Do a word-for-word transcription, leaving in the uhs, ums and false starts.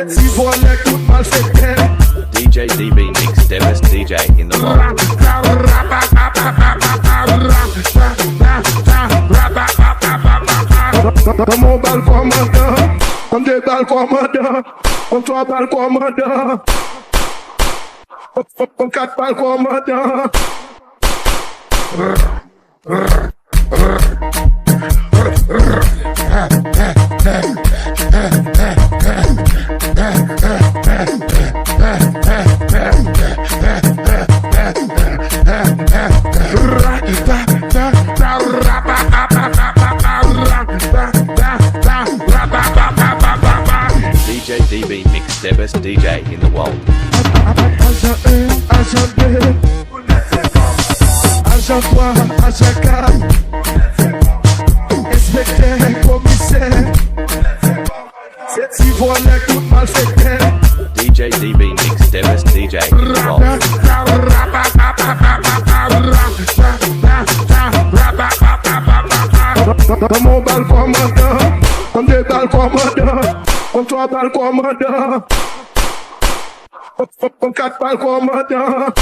Ti vòlè tout malfektè. D J D B Mix, the best D J in the world. Kòman w bal kòmandan? Kòm de bal kòmandan. Kòm twa bal kòmandan. Kòm kat bal kòmandan. D J D B Mix, the best D J in the world. Ajan un, ajan de, ajan twa, ajan kat, enspektè, komisè. Se ti vòlè tout malfektè. D J D B Mix, the best D J in the world. Kòman w bal kòmandan? Kòm de bal kòmandan. Kòm twa bal kòmandan. Kòm kat bal kòmandan.